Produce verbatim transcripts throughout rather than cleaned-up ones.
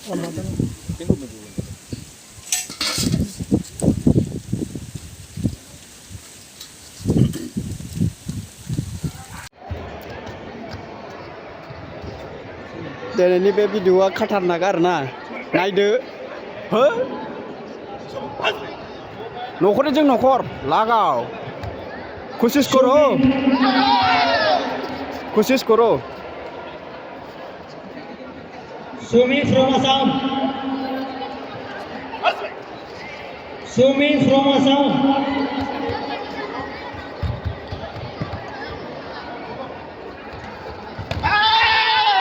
दिनैनि बे भिडिअ'आ खाथारनाक आरोना, नायदो। हो? न'खरजों न'खर लागाव। कोशिश करो। कोशिश करो। Sumi from Assam. Sumi from Assam.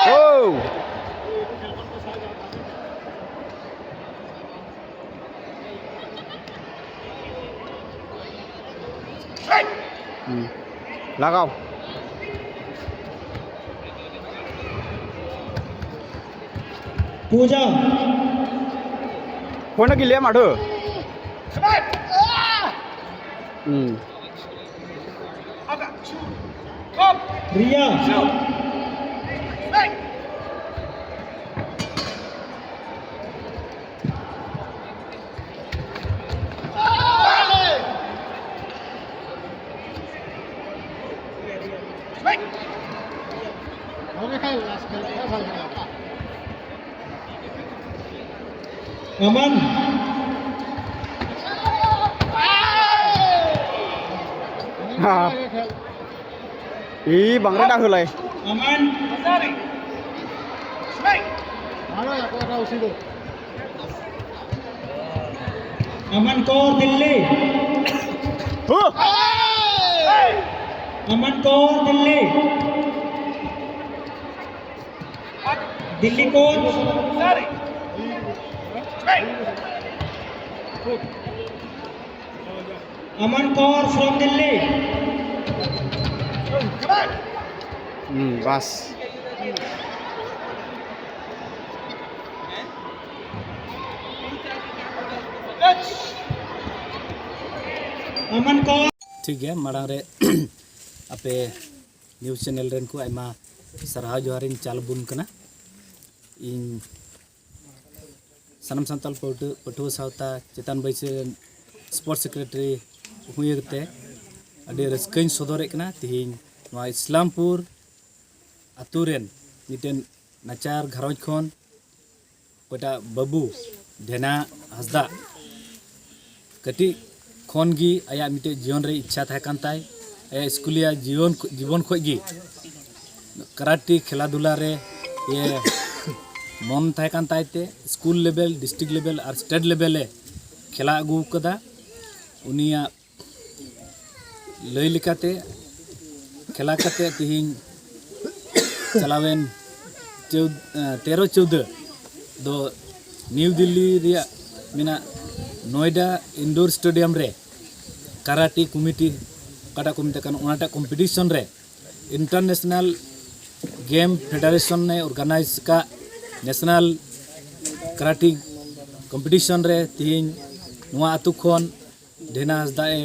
Oh! Hmm. Lagao. Pooja. Kona gile madhu. Hmm. Riya. Aman. Ha. Ih, Bang Reda hulai. Aman. Aman Kaur Delhi. Huh. Aman Kaur Delhi. Delhi Kaur. Aman Kaur from Delhi. Hmm, bas. Aman Kaur. ᱴᱷᱤᱠ ᱜᱮᱭᱟ, ᱢᱟᱲᱟᱝ ᱨᱮ ᱟᱯᱮ news channel ᱨᱮᱱ ᱠᱚ ᱟᱭᱢᱟ ᱥᱟᱨᱦᱟᱣ ᱡᱚᱦᱟᱨᱤᱧ ᱪᱟᱞ ᱟᱵᱚᱱ ᱠᱟᱱᱟ᱾ ᱤᱧ ᱥᱟᱱᱟᱢ ᱥᱟᱱᱛᱟᱲ ᱯᱟᱹᱴᱷᱩ- ᱯᱟᱹᱴᱷᱩᱣᱟᱹ ᱥᱟᱶᱛᱟ ᱪᱮᱛᱟᱱ ᱵᱟᱹᱭᱥᱤ ᱨᱮᱱ ᱥᱯᱳᱨᱴᱥ ᱥᱮᱠᱨᱮᱴᱟᱨᱤ ᱦᱩᱭ ᱠᱟᱛᱮ ᱟᱹᱰᱤ ᱨᱟᱹᱥᱠᱟᱹᱧ ᱥᱚᱫᱚᱨᱮᱫ ᱠᱟᱱᱟ᱾ ᱛᱮᱦᱮᱧ ᱱᱚᱣᱟ ᱤᱥᱞᱟᱢᱯᱩᱨ ᱟᱛᱳ ᱨᱮᱱ ᱢᱤᱫᱴᱮᱱ ᱱᱟᱪᱟᱨ ᱜᱷᱟᱨᱚᱸᱡᱽ ᱠᱷᱚᱱ ᱚᱠᱚᱭᱴᱟᱜ ᱵᱟᱹᱵᱩ ᱰᱷᱮᱱᱟ ᱦᱟᱸᱥᱫᱟ ᱠᱟᱹᱴᱤᱡ ᱠᱷᱚᱱ ᱜᱮ ᱟᱭᱟᱜ ᱢᱤᱫᱴᱮᱡ ᱡᱤᱭᱚᱱ ᱨᱮ ᱤᱪᱪᱷᱟ ᱛᱟᱦᱮᱸ ᱠᱟᱱ ᱛᱟᱭ᱾ ᱟᱭᱟᱜ ᱥᱠᱩᱞᱤᱭᱟ ᱡᱤᱭᱚᱱ ᱠᱷᱚ- ᱡᱤᱵᱚᱱ ᱠᱷᱚᱱ ᱜᱮ ᱠᱟᱨᱟᱴᱤ ᱠᱷᱮᱞᱟ ᱫᱷᱩᱞᱟ ᱨᱮ ᱤᱭᱟᱹ ᱢᱚᱱ ᱛᱟᱦᱮᱸ ᱠᱟᱱ ᱛᱟᱭ ᱛᱮ ᱥᱠᱩᱞ ᱞᱮᱵᱮᱞ, ᱰᱤᱥᱴᱨᱤᱠᱴ ᱞᱮᱵᱮᱞ ᱟᱨ ᱥᱴᱮᱴ ᱞᱮᱵᱮᱞ ᱮ ᱠᱷᱮᱞᱟ ᱟᱹᱜᱩ ᱟᱠᱟᱫᱟ᱾ ᱩᱱᱤᱭᱟᱜ ᱞᱟᱹᱭ ᱞᱮᱠᱟᱛᱮ ᱠᱷᱮᱞᱟ ᱠᱟᱛᱮ ᱛᱮᱦᱮᱧ ᱪᱟᱞᱟᱣᱮᱱ ᱪᱟᱹᱣ- ᱛᱮᱨᱚ ᱪᱟᱹᱣᱫᱟᱹ ᱫᱚ ᱱᱤᱣ ᱫᱤᱞᱞᱤ ᱨᱮᱭᱟᱜ ᱢᱮᱱᱟᱜ ᱱᱚᱭᱰᱟ ᱤᱱᱰᱳᱨ ᱥᱴᱮᱰᱤᱭᱟᱢ ᱨᱮ ᱠᱟᱨᱟᱴᱤ ᱠᱚᱢᱤᱴᱤ ᱚᱠᱟᱴᱟᱜ ᱠᱚ ᱢᱮᱛᱟᱜ ᱠᱟᱱᱟ ᱚᱱᱟᱴᱟᱜ ᱠᱚᱢᱯᱤᱴᱤᱥᱚᱱ ᱨᱮ ᱤᱱᱴᱟᱨᱱᱮᱥᱱᱟᱞ ᱜᱮᱢ ᱯᱷᱮᱰᱟᱨᱮᱥᱚᱱ ᱮ ᱚᱨᱜᱟᱱᱟᱭᱤᱡᱽ ᱟᱠᱟᱫ ᱱᱮᱥᱱᱟᱞ ᱠᱟᱨᱟᱴᱤ ᱠᱚᱢᱯᱤᱴᱤᱥᱚᱱ ᱨᱮ ᱛᱮᱦᱮᱧ ᱱᱚᱣᱟ ᱟᱹᱛᱩ ᱠᱷᱚᱱ ᱰᱷᱮᱱᱟ ᱦᱟᱸᱥᱫᱟ ᱮ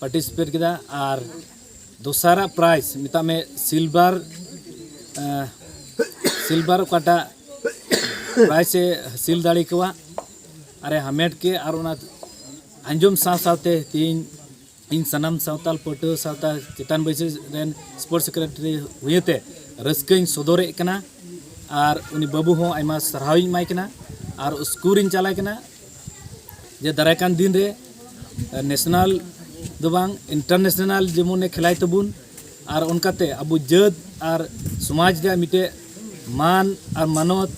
ᱯᱟᱨᱴᱤᱥᱤᱯᱮᱴ ᱠᱮᱫᱟ᱾ ᱟᱨ ᱫᱚᱥᱟᱨᱟᱜ ᱯᱨᱟᱭᱤᱡᱽ ᱢᱮᱛᱟᱜ ᱢᱮ ᱥᱤᱞᱵᱟᱨ ᱥᱤᱞᱵᱟᱨ ᱚᱠᱟᱴᱟᱜ ᱯᱨᱟᱭᱤᱡᱽ ᱮ ᱦᱟᱹᱥᱤᱞ ᱫᱟᱲᱮ ᱠᱚᱣᱟ ᱟᱨ ᱮ ᱦᱟᱢᱮᱴ ᱠᱮ᱾ ᱟᱨ ᱚᱱᱟ ᱟᱸᱡᱚᱢ ᱥᱟᱶ ᱥᱟᱶᱛᱮ ᱛᱮᱦᱮᱧ ᱤᱧ ᱥᱟᱱᱟᱢ ᱥᱟᱶᱛᱟᱞ ᱯᱟᱹᱴᱷᱩᱣᱟᱹ ᱥᱟᱶᱛᱟ ᱪᱮᱛᱟᱱ ᱵᱟᱹᱭᱥᱤ ᱨᱮᱱ ᱥᱯᱳᱨᱴᱥ ᱥᱮᱠᱨᱮᱴᱟᱨᱤ ᱦᱩᱭᱟᱛᱮ ᱨᱟᱹᱥᱠᱟᱹᱧ ᱥᱚᱫᱚᱨᱮᱫ ᱠᱟᱱᱟ᱾ ᱟᱨ ᱩᱱᱤ ᱵᱟᱹᱵᱩ ᱦᱚᱸ ᱟᱭᱢᱟ ᱥᱟᱨᱦᱟᱣᱤᱧ ᱮᱢᱟᱭ ᱠᱟᱱᱟ᱾ ᱟᱨ ᱩᱥᱠᱩᱨᱤᱧ ᱪᱟᱞᱟᱭ ᱠᱟᱱᱟ ᱡᱮ ᱫᱟᱨᱟᱭ ᱠᱟᱱ ᱫᱤᱱ ᱨᱮ ᱱᱮᱥᱱᱟᱞ ᱫᱚ ᱵᱟᱝ, ᱤᱱᱴᱟᱨᱱᱮᱥᱱᱟᱞ ᱡᱮᱢᱚᱱᱮ ᱠᱷᱮᱞᱟᱭ ᱛᱟᱵᱚᱱ᱾ ᱟᱨ ᱚᱱᱠᱟᱛᱮ ᱟᱵᱚ ᱡᱟᱹᱛ ᱟᱨ ᱥᱚᱢᱟᱡᱽ ᱨᱮᱭᱟᱜ ᱢᱤᱫᱴᱮᱡ ᱢᱟᱱ ᱟᱨ ᱢᱟᱱᱚᱛ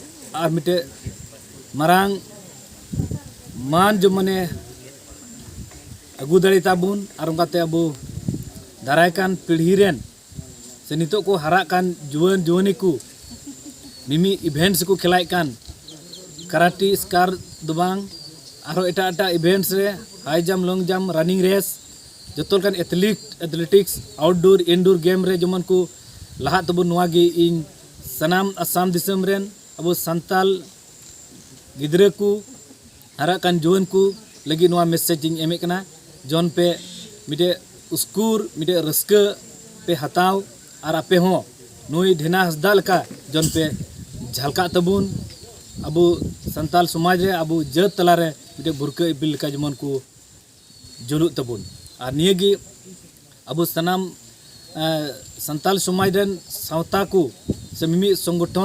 ᱟᱨ ᱢᱤᱫᱴᱮᱡ ᱢᱟᱨᱟᱝ ᱢᱟᱱ ᱡᱮᱢᱚᱱᱮ ᱟᱹᱜᱩ ᱫᱟᱲᱮ ᱛᱟᱵᱚᱱ᱾ ᱟᱨ ᱚᱱᱠᱟᱛᱮ ᱟᱵᱚ ᱫᱟᱨᱟᱭ ᱠᱟᱱ ᱯᱤᱲᱦᱤ ᱨᱮᱱ ᱥᱮ ᱱᱤᱛᱚᱜ ᱠᱚ ᱦᱟᱨᱟᱜ ᱠᱟᱱ ᱡᱩᱣᱟᱹᱱ ᱡᱩᱣᱟᱹᱱᱤ ᱠᱚ ᱢᱤᱢᱤ ᱤᱵᱷᱮᱱᱴᱥ ᱠᱚ ᱠᱷᱮᱞᱟᱭᱮᱫ ᱠᱟᱱ ᱠᱟᱨᱟᱴᱤ ᱥᱠᱟᱨ ᱫᱚ ᱵᱟᱝ, ᱟᱨᱦᱚᱸ ᱮᱴᱟᱜ ᱮᱴᱟᱜ ᱤᱵᱷᱮᱱᱴᱥ ᱨᱮ ᱦᱟᱭ ᱡᱟᱢᱯ, ᱞᱚᱝ ᱡᱟᱢᱯ, ᱨᱟᱱᱤᱝ ᱨᱮᱥ, ᱡᱚᱛᱚ ᱞᱮᱠᱟᱱ ᱮᱛᱷᱞᱤᱴ ᱮᱛᱷᱞᱮᱴᱤᱠᱥ, ᱟᱣᱩᱴᱰᱳᱨ ᱤᱱᱰᱳᱨ ᱜᱮᱢ ᱨᱮ ᱡᱮᱢᱚᱱ ᱠᱚ ᱞᱟᱦᱟᱜ ᱛᱟᱵᱚᱱ, ᱱᱚᱣᱟ ᱜᱮ ᱤᱧ ᱥᱟᱱᱟᱢ ᱟᱥᱟᱢ ᱫᱤᱥᱚᱢ ᱨᱮᱱ ᱟᱵᱚ ᱥᱟᱱᱛᱟᱞ ᱜᱤᱫᱽᱨᱟᱹ ᱠᱚ ᱦᱟᱨᱟᱜ ᱠᱟᱱ ᱡᱩᱣᱟᱹᱱ ᱠᱚ ᱞᱟᱹᱜᱤᱫ ᱱᱚᱣᱟ ᱢᱮᱥᱮᱡᱽ ᱤᱧ ᱮᱢᱮᱫ ᱠᱟᱱᱟ᱾ ᱡᱚᱱ ᱯᱮ ᱢᱤᱫᱴᱮᱡ ᱩᱥᱠᱩᱨ, ᱢᱤᱫᱴᱮᱡ ᱨᱟᱹᱥᱠᱟᱹ ᱯᱮ ᱦᱟᱛᱟᱣ ᱟᱨ ᱟᱯᱮ ᱦᱚᱸ ᱱᱩᱭ ᱰᱷᱮᱱᱟ ᱦᱟᱸᱥᱫᱟ ᱞᱮᱠᱟ ᱡᱚᱱ ᱯᱮ ᱡᱷᱟᱞᱠᱟᱜ ᱛᱟᱵᱚᱱ᱾ ᱟᱵᱚ ᱥᱟᱱᱛᱟᱞ ᱥᱚᱢᱟᱡᱽ ᱨᱮ ᱟᱵᱚ ᱡᱟᱹᱛ ᱛᱟᱞᱟᱨᱮ ᱢᱤᱫᱴᱮᱱ ᱵᱷᱩᱨᱠᱟᱹ ᱤᱯᱤᱞ ᱞᱮᱠᱟ ᱡᱮᱢᱚᱱ ᱠᱚ ᱡᱩᱞᱩᱜ ᱛᱟᱵᱚᱱ᱾ ᱟᱨ ᱱᱤᱭᱟᱹᱜᱮ ᱟᱵᱚ ᱥᱟᱱᱟᱢ, ᱮ, ᱥᱟᱱᱛᱟᱞ ᱥᱚᱢᱟᱡᱽ ᱨᱮᱱ ᱥᱟᱶᱛᱟ ᱠᱚ ᱥᱮ ᱢᱤᱢᱤᱫ ᱥᱚᱝᱜᱚᱴᱷᱚᱱ